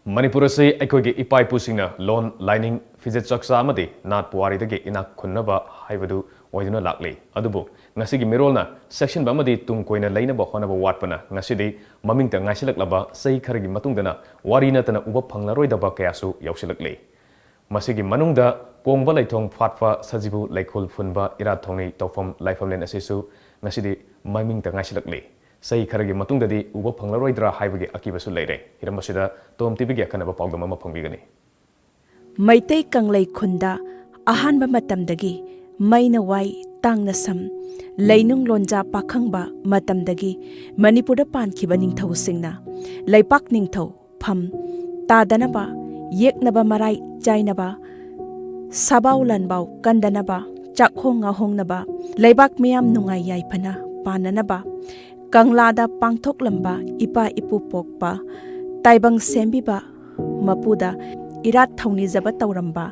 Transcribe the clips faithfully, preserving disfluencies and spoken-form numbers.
ꯃꯅꯤꯄꯨꯔ ꯑꯁꯤ ꯑꯩꯈꯣꯏꯒꯤ ꯏꯄꯥ ꯏꯄꯨꯁꯤꯡꯅ ꯂꯣꯟ, ꯂꯥꯏꯅꯤꯡ, ꯐꯤꯖꯦꯠ ꯆꯥꯛꯆꯥ ꯑꯃꯗꯤ ꯅꯥꯠ ꯄꯨꯋꯥꯔꯤꯗꯒꯤ ꯏꯅꯥꯛ ꯈꯨꯟꯅꯕ ꯍꯥꯏꯕꯗꯨ ꯑꯣꯏꯗꯨꯅ ꯂꯥꯛꯂꯤ꯫ ꯑꯗꯨꯕꯨ ꯉꯁꯤꯒꯤ ꯃꯤꯔꯣꯜꯅ ꯆꯦꯛꯁꯤꯟꯕ ꯑꯃꯗꯤ ꯇꯨꯡ ꯀꯣꯏꯅ ꯂꯩꯅꯕ ꯍꯣꯠꯅꯕ ꯋꯥꯠꯄꯅ ꯉꯁꯤꯗꯤ ꯃꯃꯤꯡꯇ ꯉꯥꯏꯁꯤꯜꯂꯛꯂꯕ ꯆꯍꯤ ꯈꯔꯒꯤ ꯃꯇꯨꯡꯗꯅ ꯋꯥꯔꯤ ꯅꯠꯇꯅ ꯎꯕ ꯐꯪꯂꯔꯣꯏꯗꯕ ꯀꯌꯥꯁꯨ ꯌꯥꯎꯁꯤꯜꯂꯛꯂꯤ꯫ ꯃꯁꯤꯒꯤ ꯃꯅꯨꯡꯗ ꯀꯣꯡꯕ ꯂꯩꯊꯣꯡ ꯐꯥꯠꯄ ꯁꯖꯤꯕꯨ ꯂꯩꯈꯨꯜ ꯐꯨꯟꯕ ꯏꯔꯥꯠ ꯊꯧꯅꯤ ꯇꯧꯐꯝ ꯂꯥꯏꯐꯝꯂꯦꯟ ꯑꯁꯤꯁꯨ ꯉꯁꯤꯗꯤ ꯃꯃꯤꯡꯇ ꯉꯥꯏꯁꯤꯜꯂꯛꯂꯤ꯫ ꯆꯍꯤ ꯈꯔꯒꯤ ꯃꯇꯨꯡꯗꯗꯤ ꯎꯕ ꯐꯪꯂꯔꯣꯏꯗ꯭ꯔꯥ ꯍꯥꯏꯕꯒꯤ ꯑꯀꯤꯕꯁꯨ ꯂꯩꯔꯦ꯫ ꯍꯤꯔꯝ ꯑꯁꯤꯗ ꯇꯣꯝ ꯇꯤꯚꯤꯒꯤ ꯑꯈꯟꯅꯕ ꯄꯥꯎꯗꯝ ꯑꯃ ꯐꯣꯡꯕꯤꯒꯅꯤ꯫ ꯃꯩꯇꯩ ꯀꯪꯂꯩ ꯈꯨꯟꯗ ꯑꯍꯥꯟꯕ ꯃꯇꯝꯗꯒꯤ ꯃꯩꯅ ꯋꯥꯏ, ꯇꯥꯡꯅ ꯁꯝ, ꯂꯩꯅꯨꯡ ꯂꯣꯟꯖꯥ ꯄꯥꯈꯪꯕ ꯃꯇꯝꯗꯒꯤ ꯃꯅꯤꯄꯨꯔꯗ ꯄꯥꯟꯈꯤꯕ ꯅꯤꯡꯊꯧꯁꯤꯡꯅ ꯂꯩꯄꯥꯛ ꯅꯤꯡꯊꯧ ꯐꯝ ꯇꯥꯗꯅꯕ, ꯌꯦꯛꯅꯕ ꯃꯔꯥꯏ ꯆꯥꯏꯅꯕ, ꯁꯥꯕꯥꯎ ꯂꯥꯟꯕꯥꯎ ꯀꯟꯗꯅꯕ, ꯆꯥꯛꯍꯣꯡ ꯉꯥꯍꯣꯡꯅꯕ, ꯂꯩꯕꯥꯛ ꯃꯤꯌꯥꯝ ꯅꯨꯡꯉꯥꯏ ꯌꯥꯏꯐꯅ ꯄꯥꯟꯅꯅꯕ, ꯀꯪꯂꯥꯗ ꯄꯥꯡꯊꯣꯛꯂꯝꯕ ꯏꯄꯥ ꯏꯄꯨ ꯄꯣꯛꯄ, ꯇꯥꯏꯕꯪ ꯁꯦꯝꯕꯤꯕ ꯃꯄꯨꯗ ꯏꯔꯥꯠ ꯊꯧꯅꯤꯖꯕ ꯇꯧꯔꯝꯕ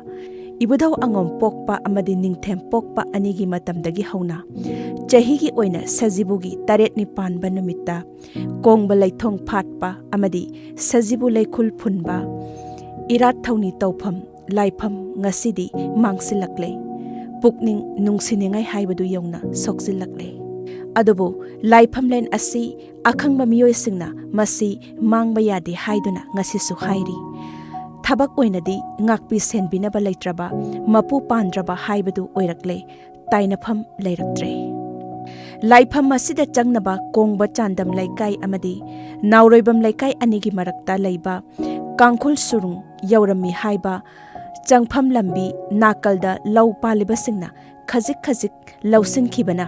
ꯏꯕꯨꯙꯧ ꯑꯉꯣꯝ ꯄꯣꯛꯄ ꯑꯃꯗꯤ ꯅꯤꯡꯊꯦꯝ ꯄꯣꯛꯄ ꯑꯅꯤꯒꯤ ꯃꯇꯝꯗꯒꯤ ꯍꯧꯅ ꯆꯍꯤꯒꯤ ꯑꯣꯏꯅ ꯁꯖꯤꯕꯨꯒꯤ ꯇꯔꯦꯠꯅꯤ ꯄꯥꯟꯕ ꯅꯨꯃꯤꯠꯇ ꯀꯣꯡꯕ ꯂꯩꯊꯣꯡ ꯐꯥꯠꯄ ꯑꯃꯗꯤ ꯁꯖꯤꯕꯨ ꯂꯩꯈꯨꯜ ꯐꯨꯟꯕ ꯏꯔꯥꯠ ꯊꯧꯅꯤ ꯇꯧꯐꯝ ꯂꯥꯏꯐꯝ ꯉꯁꯤꯗꯤ ꯃꯥꯡꯁꯤꯜꯂꯛꯂꯦ꯫ ꯄꯨꯛꯅꯤꯡ ꯅꯨꯡꯁꯤꯅꯤꯡꯉꯥꯏ ꯍꯥꯏꯕꯗꯨ ꯌꯧꯅ ꯁꯣꯛꯆꯤꯜꯂꯛꯂꯦ꯫ ꯑꯗꯨꯕꯨ ꯂꯥꯏꯐꯝꯂꯦꯟ ꯑꯁꯤ ꯑꯈꯪꯕ ꯃꯤꯑꯣꯏꯁꯤꯡꯅ ꯃꯁꯤ ꯃꯥꯡꯕ ꯌꯥꯗꯦ ꯍꯥꯏꯗꯨꯅ ꯉꯁꯤꯁꯨ ꯍꯥꯏꯔꯤ꯫ ꯊꯕꯛ ꯑꯣꯏꯅꯗꯤ ꯉꯥꯛꯄꯤ ꯁꯦꯟꯕꯤꯅꯕ ꯂꯩꯇ꯭ꯔꯕ, ꯃꯄꯨ ꯄꯥꯟꯗ꯭ꯔꯕ ꯍꯥꯏꯕꯗꯨ ꯑꯣꯏꯔꯛꯂꯦ꯫ ꯇꯥꯏꯅꯐꯝ ꯂꯩꯔꯛꯇ꯭ꯔꯦ꯫ ꯂꯥꯏꯐꯝ ꯑꯁꯤꯗ ꯆꯪꯅꯕ ꯀꯣꯡꯕ ꯆꯥꯟꯗꯝ ꯂꯩꯀꯥꯏ ꯑꯃꯗꯤ ꯅꯥꯎꯔꯣꯏꯕꯝ ꯂꯩꯀꯥꯏ ꯑꯅꯤꯒꯤ ꯃꯔꯛꯇ ꯂꯩꯕ ꯀꯥꯡꯈꯨꯜ ꯁꯨꯔꯨꯡ ꯌꯧꯔꯝꯃꯤ ꯍꯥꯏꯕ ꯆꯪꯐꯝ ꯂꯝꯕꯤ ꯅꯥꯀꯜꯗ ꯂꯧ ꯄꯥꯜꯂꯤꯕꯁꯤꯡꯅ ꯈꯖꯤꯛ ꯈꯖꯤꯛ ꯂꯧꯁꯤꯟꯈꯤꯕꯅ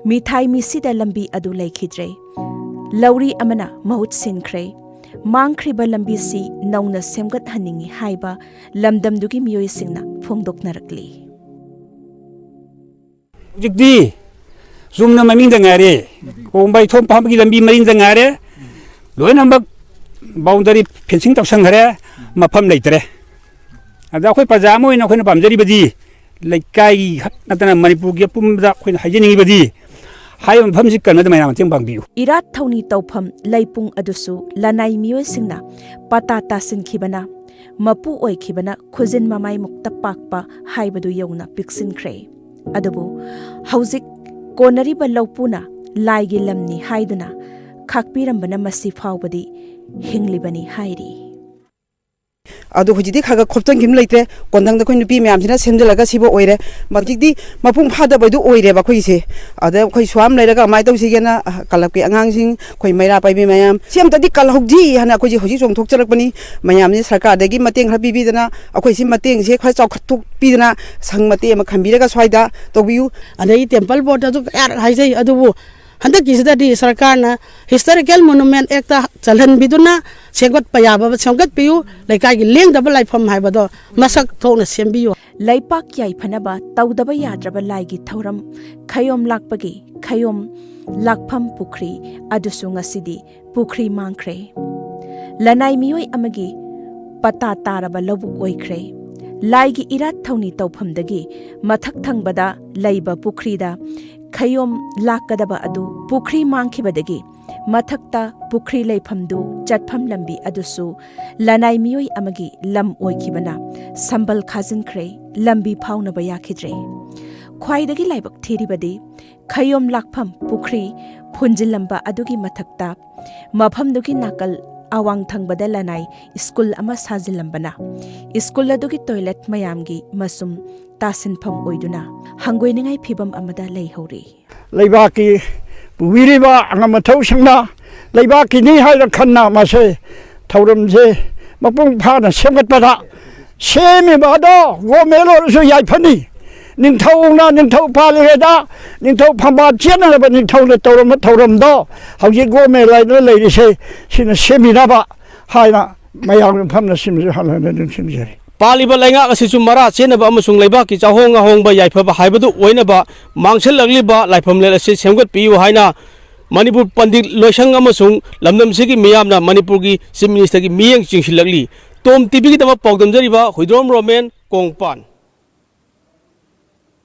ꯃꯤꯊꯥꯏ ꯃꯤꯁꯤꯗ ꯂꯝꯕꯤ ꯑꯗꯨ ꯂꯩꯈꯤꯗ꯭ꯔꯦ꯫ ꯂꯧꯔꯤ ꯑꯃꯅ ꯃꯍꯨꯠ ꯁꯤꯟꯈ꯭ꯔꯦ꯫ ꯃꯥꯡꯈ꯭ꯔꯤꯕ ꯂꯝꯕꯤꯁꯤ ꯅꯧꯅ ꯁꯦꯝꯒꯠꯍꯟꯅꯤꯡꯏ ꯍꯥꯏꯕ ꯂꯝꯗꯝꯗꯨꯒꯤ ꯃꯤꯑꯣꯏꯁꯤꯡꯅ ꯐꯣꯡꯗꯣꯛꯅꯔꯛꯂꯤ꯫ ꯍꯧꯖꯤꯛꯇꯤ ꯆꯨꯝꯅ ꯃꯃꯤꯡꯗ ꯉꯥꯏꯔꯦ꯫ ꯀꯣꯡꯕ ꯂꯩꯊꯣꯡ ꯐꯥꯝꯒꯤ ꯂꯝꯕꯤ ꯃꯔꯤꯡꯗ ꯉꯥꯏꯔꯦ꯫ ꯂꯣꯏꯅꯃꯛ ꯕꯥꯎꯟꯗꯔꯤ ꯐꯦꯟꯁꯤꯡ ꯇꯧꯁꯟꯈ꯭ꯔꯦ꯫ ꯃꯐꯝ ꯂꯩꯇ꯭ꯔꯦ꯫ ꯑꯗ ꯑꯩꯈꯣꯏ ꯄ꯭ꯔꯖꯥ ꯑꯃ ꯑꯣꯏꯅ ꯑꯩꯈꯣꯏꯅ ꯄꯥꯝꯖꯔꯤꯕꯗꯤ ꯂꯩꯀꯥꯏꯒꯤ ꯈꯛ ꯅꯠꯇꯅ ꯃꯅꯤꯄꯨꯔꯒꯤ ꯑꯄꯨꯟꯕꯗ ꯑꯩꯈꯣꯏꯅ ꯍꯥꯏꯖꯅꯤꯡꯉꯤꯕꯗꯤ ꯍꯥꯏꯔꯤꯕ ꯃꯐꯝꯁꯤ ꯀꯟꯅꯗ ꯃꯌꯥꯝ ꯃꯇꯦꯡ ꯄꯥꯡꯕꯤꯌꯨ꯫ ꯏꯔꯥꯠ ꯊꯧꯅꯤ ꯇꯧꯐꯝ ꯂꯩꯄꯨꯡ ꯑꯗꯨꯁꯨ ꯂꯅꯥꯏ ꯃꯤꯑꯣꯏꯁꯤꯡꯅ ꯄꯇꯥ ꯇꯥꯁꯤꯟꯈꯤꯕꯅ ꯃꯄꯨ ꯑꯣꯏꯈꯤꯕꯅ ꯈꯨꯖꯤꯟ ꯃꯃꯥꯏꯃꯨꯛꯇ ꯄꯥꯛꯄ ꯍꯥꯏꯕꯗꯨ ꯌꯧꯅ ꯄꯤꯛꯁꯤꯟꯈ꯭ꯔꯦ꯫ ꯑꯗꯨꯕꯨ ꯍꯧꯖꯤꯛ ꯀꯣꯟꯅꯔꯤꯕ ꯂꯧꯄꯨꯅ ꯂꯥꯏꯒꯤ ꯂꯝꯅꯤ ꯍꯥꯏꯗꯨꯅ ꯈꯥꯛꯄꯤꯔꯝꯕꯅ ꯃꯁꯤ ꯐꯥꯎꯕꯗꯤ ꯍꯤꯡꯂꯤꯕꯅꯤ ꯍꯥꯏꯔꯤ꯫ ꯑꯗꯣ ꯍꯧꯖꯤꯛꯇꯤ ꯈꯔ ꯈꯔ ꯈꯣꯞꯆꯟꯈꯤꯕ ꯂꯩꯇ꯭ꯔꯦ꯫ ꯀꯣꯟꯊꯪꯗ ꯑꯩꯈꯣꯏ ꯅꯨꯄꯤ ꯃꯌꯥꯝꯁꯤꯅ ꯁꯦꯝꯖꯤꯜꯂꯒ ꯁꯤꯕ ꯑꯣꯏꯔꯦ꯫ ꯍꯧꯖꯤꯛꯇꯤ ꯃꯄꯨꯡ ꯐꯥꯗꯕꯗꯨ ꯑꯣꯏꯔꯦꯕ ꯑꯩꯈꯣꯏꯒꯤꯁꯦ꯫ ꯑꯗ ꯑꯩꯈꯣꯏ ꯁ꯭ꯋꯥꯝ ꯂꯩꯔꯒ ꯀꯃꯥꯏꯅ ꯇꯧꯁꯤꯒꯦꯅ, ꯑ, ꯀ꯭ꯂꯕꯀꯤ ꯑꯉꯥꯡꯁꯤꯡ, ꯑꯩꯈꯣꯏ ꯃꯩꯔꯥ ꯄꯥꯏꯕꯤ ꯃꯌꯥꯝ, ꯁꯤ ꯑꯝꯇꯗꯤ ꯀꯜꯍꯧꯁꯤ ꯍꯥꯏꯅ ꯑꯩꯈꯣꯏꯁꯦ ꯍꯧꯖꯤꯛ ꯆꯣꯡꯊꯣꯛꯆꯔꯛꯄꯅꯤ꯫ ꯃꯌꯥꯝꯁꯦ ꯁꯔꯀꯥꯔꯗꯒꯤ ꯃꯇꯦꯡ ꯈꯔ ꯄꯤꯕꯤꯗꯅ ꯑꯩꯈꯣꯏ ꯁꯤ ꯃꯇꯦꯡꯁꯦ ꯈꯔ ꯆꯥꯎꯈꯠꯊꯣꯛꯄꯤꯗꯅ ꯁꯪ ꯃꯇꯦꯛ ꯑꯃ ꯈꯟꯕꯤꯔꯒ ꯁ꯭ꯋꯥꯏꯗ ꯇꯧꯕꯤꯌꯨ꯫ ꯑꯗꯒꯤ ꯇꯦꯝꯄꯜ ꯕꯣꯔꯗꯇꯁꯨ ꯀꯌꯥꯔꯛ ꯍꯥꯏꯖꯩ, ꯑꯗꯨꯕꯨ ꯍꯟꯗꯛꯀꯤꯁꯤꯗꯗꯤ ꯁꯔꯀꯥꯔꯅ ꯍꯤꯁꯇꯣꯔꯤꯀꯦꯜ ꯃꯣꯅꯨꯃꯦꯟ ꯑꯦꯛꯇ ꯆꯜꯍꯟꯕꯤꯗꯨꯅ ꯁꯦꯝꯒꯠꯄ ꯌꯥꯕ ꯁꯦꯝꯒꯠꯄꯤꯌꯨ꯫ ꯂꯩꯀꯥꯏꯒꯤ ꯂꯦꯡꯗꯕ ꯂꯥꯏꯐꯝ ꯍꯥꯏꯕꯗꯣ ꯃꯁꯛ ꯊꯣꯛꯅ ꯁꯦꯝꯕꯤꯌꯨ꯫ ꯂꯩꯄꯥꯛ ꯌꯥꯏꯐꯅꯕ ꯇꯧꯗꯕ ꯌꯥꯗ꯭ꯔꯕ ꯂꯥꯏꯒꯤ ꯊꯧꯔꯝ ꯈꯌꯣꯝ ꯂꯥꯛꯄꯒꯤ ꯈꯌꯣꯝ ꯂꯥꯛꯐꯝ ꯄꯨꯈ꯭ꯔꯤ ꯑꯗꯨꯁꯨ ꯉꯁꯤꯗꯤ ꯄꯨꯈ꯭ꯔꯤ ꯃꯥꯡꯈ꯭ꯔꯦ꯫ ꯂꯅꯥꯏ ꯃꯤꯑꯣꯏ ꯑꯃꯒꯤ ꯄꯇꯥ ꯇꯥꯔꯕ ꯂꯧꯕꯨꯛ ꯑꯣꯏꯈ꯭ꯔꯦ꯫ ꯂꯥꯏꯒꯤ ꯏꯔꯥꯠ ꯊꯧꯅꯤ ꯇꯧꯐꯝꯗꯒꯤ ꯃꯊꯛ ꯊꯪꯕꯗ ꯂꯩꯕ ꯄꯨꯈ꯭ꯔꯤꯗ ꯈꯌꯣꯝ ꯂꯥꯛꯀꯗꯕ ꯑꯗꯨ ꯄꯨꯈ꯭ꯔꯤ ꯃꯥꯡꯈꯤꯕꯗꯒꯤ ꯃꯊꯛꯇ ꯄꯨꯈ꯭ꯔꯤ ꯂꯩꯐꯝꯗꯨ ꯆꯠꯐꯝ ꯂꯝꯕꯤ ꯑꯗꯨꯁꯨ ꯂꯅꯥꯏ ꯃꯤꯑꯣꯏ ꯑꯃꯒꯤ ꯂꯝ ꯑꯣꯏꯈꯤꯕꯅ ꯁꯝꯕꯜ ꯈꯥꯖꯤꯟꯈ꯭ꯔꯦ, ꯂꯝꯕꯤ ꯐꯥꯎꯅꯕ ꯌꯥꯈꯤꯗ꯭ꯔꯦ꯫ ꯈ꯭ꯋꯥꯏꯗꯒꯤ ꯂꯥꯏꯕꯛ ꯊꯤꯔꯤꯕꯗꯤ ꯈꯌꯣꯝ ꯂꯥꯛꯐꯝ ꯄꯨꯈ꯭ꯔꯤ ꯐꯨꯟꯖꯤꯜꯂꯝꯕ ꯑꯗꯨꯒꯤ ꯃꯊꯛꯇ ꯃꯐꯝꯗꯨꯒꯤ ꯅꯥꯀꯜ ꯑꯋꯥꯡ ꯊꯪꯕꯗ ꯂꯅꯥꯏ ꯁ꯭ꯀꯨꯜ ꯑꯃ ꯁꯥꯖꯤꯜꯂꯝꯕꯅ ꯁ꯭ꯀꯨꯜ ꯑꯗꯨꯒꯤ ꯇꯣꯏꯂꯦꯠ ꯃꯌꯥꯝꯒꯤ ꯃꯁꯨꯝ ꯇꯥꯁꯤꯟꯐꯝ ꯑꯣꯏꯗꯨꯅ ꯍꯪꯒꯣꯏꯅꯤꯡꯉꯥꯏ ꯐꯤꯕꯝ ꯑꯃꯗ ꯂꯩꯍꯧꯔꯤ꯫ ꯂꯩꯕꯥꯛꯀꯤ ꯄꯨꯕꯤꯔꯤꯕ ꯑꯉꯝ ꯑꯊꯧꯁꯤꯡꯅ ꯂꯩꯕꯥꯛꯀꯤꯅꯤ ꯍꯥꯏꯅ ꯈꯟꯅ ꯃꯁꯦ ꯊꯧꯔꯝꯁꯦ ꯃꯄꯨꯡ ꯐꯥꯅ ꯁꯦꯝꯒꯠꯄꯗ ꯁꯦꯝꯃꯤꯕ ꯑꯗꯣ ꯒꯣꯃꯦꯟ ꯑꯣꯏꯔꯁꯨ ꯌꯥꯏꯐꯅꯤ꯫ ꯅꯤꯡꯊꯧꯅ ꯅꯤꯡꯊꯧ ꯄꯥꯜꯂꯤꯉꯩꯗ ꯅꯤꯡꯊꯧ ꯐꯝꯕꯥꯜ ꯆꯦꯟꯅꯅꯕ ꯅꯤꯡꯊꯧꯅ ꯇꯧꯔꯝꯕ ꯊꯧꯔꯝꯗꯣ ꯍꯧꯖꯤꯛ ꯒꯣꯃꯦꯟ ꯂꯥꯏꯗ ꯂꯩꯔꯤꯁꯦ ꯁꯤꯅ ꯁꯦꯝꯕꯤꯅꯕ ꯍꯥꯏꯅ ꯃꯌꯥꯝꯒꯤ ꯃꯐꯝꯗ ꯁꯤꯃꯁꯨ ꯍꯟꯅ ꯍꯟꯅ ꯑꯗꯨꯝ ꯁꯤꯟꯖꯔꯤ꯫ ꯄꯥꯜꯂꯤꯕ ꯂꯩꯉꯥꯛ ꯑꯁꯤꯁꯨ ꯃꯔꯥ ꯆꯦꯟꯅꯕ ꯑꯃꯁꯨꯡ ꯂꯩꯕꯥꯛꯀꯤ ꯆꯥꯍꯣꯡ ꯉꯥꯍꯣꯡꯕ ꯌꯥꯏꯐꯕ ꯍꯥꯏꯕꯗꯨ ꯑꯣꯏꯅꯕ ꯃꯥꯡꯁꯤꯜꯂꯛꯂꯤꯕ ꯂꯥꯏꯐꯝꯂꯦꯟ ꯑꯁꯤ ꯁꯦꯝꯒꯠꯄꯤꯌꯨ ꯍꯥꯏꯅ ꯃꯅꯤꯄꯨꯔ ꯄꯟꯗꯤꯠ ꯂꯣꯏꯁꯪ ꯑꯃꯁꯨꯡ ꯂꯝꯗꯝꯁꯤꯒꯤ ꯃꯤꯌꯥꯝꯅ ꯃꯅꯤꯄꯨꯔꯒꯤ ꯆꯤꯐ ꯃꯤꯅꯤꯁꯇꯔꯒꯤ ꯃꯤꯠꯌꯦꯡ ꯆꯤꯡꯁꯤꯜꯂꯛꯂꯤ꯫ ꯇꯣꯝ ꯇꯤꯚꯤꯒꯤꯗꯃꯛ ꯄꯥꯎꯗꯝꯖꯔꯤꯕ ꯍꯨꯏꯗ꯭ꯔꯣꯝ ꯔꯣꯃꯦꯟ, ꯀꯣꯡꯄꯥꯟ꯫